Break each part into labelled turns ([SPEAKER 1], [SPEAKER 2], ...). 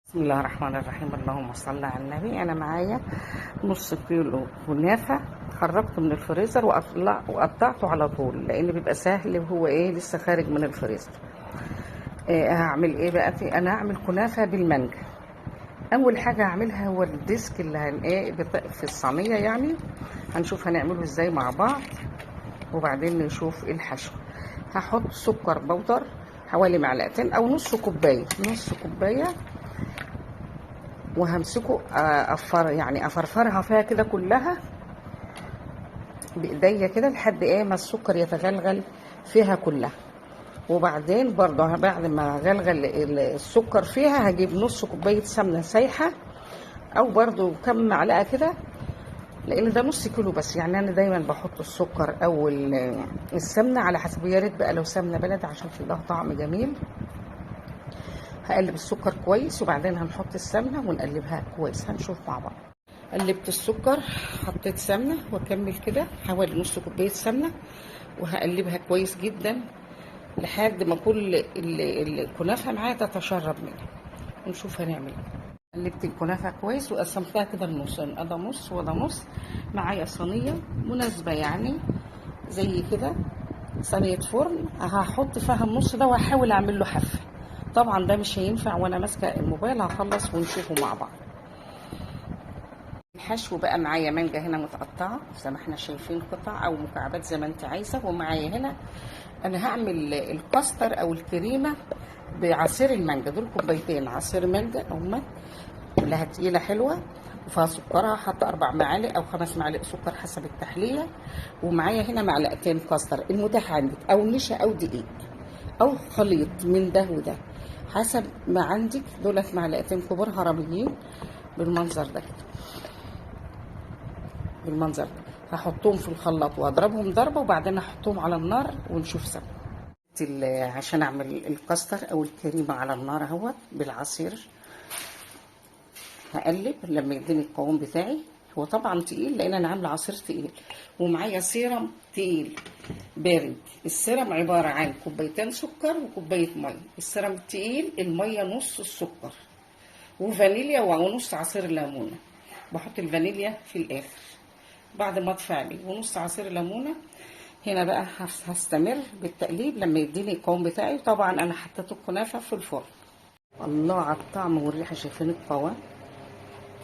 [SPEAKER 1] بسم الله الرحمن الرحيم. اللهم صل على النبي. انا معايا نص كيلو كنافه خرجته من الفريزر وقطعته على طول لان بيبقى سهل وهو ايه لسه خارج من الفريزر. هعمل ايه بقى؟ انا هعمل كنافه بالمانجا. اول حاجة هعملها هو ال disc اللي هن ايه في الصينية، يعني هنشوف هنعمله ازاي مع بعض وبعدين نشوف ايه الحشو. هحط سكر بودر حوالي معلقتين او نص كوباية، نص كوباية، وهمسكه افر يعني افرفرها فيها كده كلها بايديا كده لحد ايه ما السكر يتغلغل فيها كلها. وبعدين برضه بعد ما غلغل السكر فيها هجيب نص كوباية سمنه سايحه او برضه كم معلقه كده، لان ده نص كيلو بس. يعني انا دايما بحط السكر او السمنة على حسب، يا ريت بقى لو سمنه بلدي عشان تديها طعم جميل. هقلب السكر كويس وبعدين هنحط السمنة ونقلبها كويس، هنشوف مع بعض. قلبت السكر، حطيت سمنه واكمل كده حوالي نص كوباية سمنه، وهقلبها كويس جدا لحد ما كل الكنافه معايا تتشرب منها، ونشوف هنعمل ايه. قلبت الكنافه كويس وقسمتها كده لنصين، ده نص وده نص. معايا صينية مناسبة يعني زي كده صينية فرن، هحط فيها النص ده وهحاول اعمل له حفه. طبعا ده مش هينفع وانا ماسكه الموبايل، هخلص ونشوفه مع بعض. الحشو بقى معايا مانجا هنا متقطعه زي ما احنا شايفين، قطع او مكعبات زي ما انت عايزه. ومعايا هنا انا هعمل الكاستر او الكريمة بعصير المانجا، دول كوبايتين عصير مانجا اهما كلها تقيلة حلوة وفيها سكرها، حاطه 4 معالق او 5 معالق سكر حسب التحلية. ومعايا هنا معلقتين كاستر المتاح عندك، او نشا او دقيق او خليط من ده وده حسب ما عندك. دولت معلقتين كبار هرميين بالمنظر ده كده، بالمنظر ده. هحطهم في الخلاط واضربهم ضربه وبعدين احطهم على النار ونشوف سوا. عشان اعمل الكاستر او الكريمة على النار اهوت بالعصير. هقلب لما يديني القوام بتاعي، هو طبعا تقيل لان انا عامله عصير تقيل. ومعايا سيرم تقيل بارد. السيرم عبارة عن كوبايتين سكر وكوبايه مية. السيرم التقيل المية نص السكر، وفانيليا ونص عصير ليمونه. بحط الفانيليا في الاخر بعد ما اطفي عليه، ونص عصير ليمونه. هنا بقى هستمر بالتقليب لما يديني القوام بتاعي. طبعا انا حطيت الكنافه في الفرن. الله على الطعم والريحه، شايفين القوام،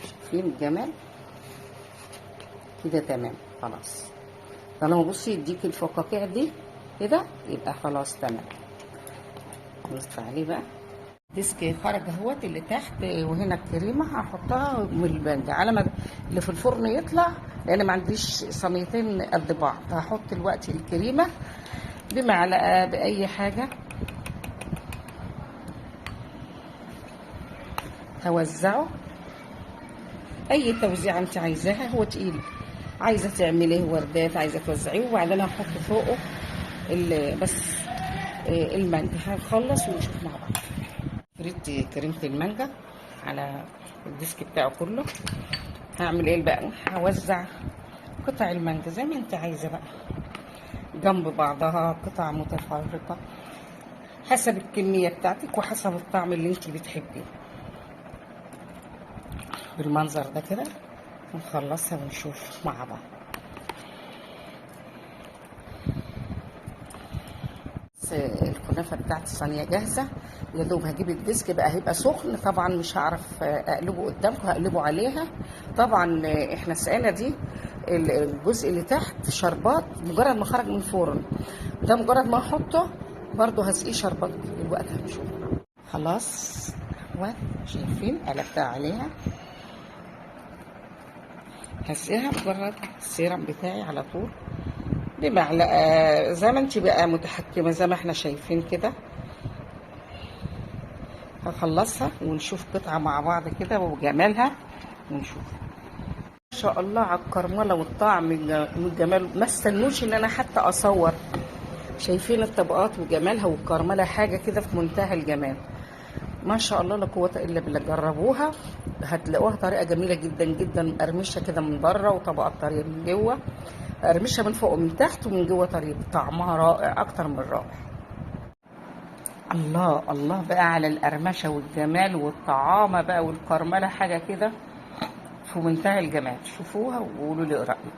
[SPEAKER 1] شايفين الجمال كده؟ تمام خلاص. طالما بصي يديك الفقاقيع دي كده يبقى خلاص تمام. نطفي عليه بقى. disc خرج اهوت اللي تحت، وهنا الكريمة هحطها من البنج على ما اللي في الفرن يطلع، لان ما عنديش صينيتين قد بعض. هحط دلوقتي الكريمة بمعلقه باي حاجة، هوزعه اي توزيعه انت عايزاها. هو تقيل، عايزه تعمليه وردات، عايزه توزعيه. وبعدين هحط فوقه بس المانجا. هنخلص ونشوف مع بعض. فردت كريمة المانجا على ال disc بتاعه كله. هعمل ايه بقى؟ هوزع قطع المانجا زي ما انت عايزه بقى، جنب بعضها، قطع متفرقة حسب الكمية بتاعتك وحسب الطعم اللي انت بتحبيه. بالمنظر ده كده ونخلصها ونشوف مع بعض. الكنافه بتاعت الصينية جاهزة، يا دوب هجيب ال disc بقى، هيبقى سخن طبعا مش هعرف اقلبه قدامكم، هقلبه عليها. طبعا احنا السقاله دي الجزء اللي تحت شربات، مجرد ما خرج من الفرن ده مجرد ما احطه برده هسقيه شربات دلوقتي هنشوف. خلاص اهو شايفين قلبتها عليها، هسقيها مجرد السيرم بتاعي على طول بمعلقه زي ما انت بقى متحكمه زي ما احنا شايفين كده. هخلصها ونشوف قطعه مع بعض كده وجمالها ونشوف ما شاء الله على الكرمله والطعم والجمال. ما استنوش ان انا حتى اصور، شايفين الطبقات وجمالها والكرمله، حاجة كده في منتهى الجمال ما شاء الله لا قوة الا بالله. جربوها هتلاقوها طريقه جميلة جدا جدا، مقرمشه كده من بره وطبقات طرية من جوه، مقرمشه من فوق ومن تحت ومن جوه طرية، طعمها رائع اكتر من رائع. الله الله بقى على القرمشه والجمال والطعامه بقى والكرمله، حاجة كده في منتهى الجمال. شوفوها وقولوا لي رايكم.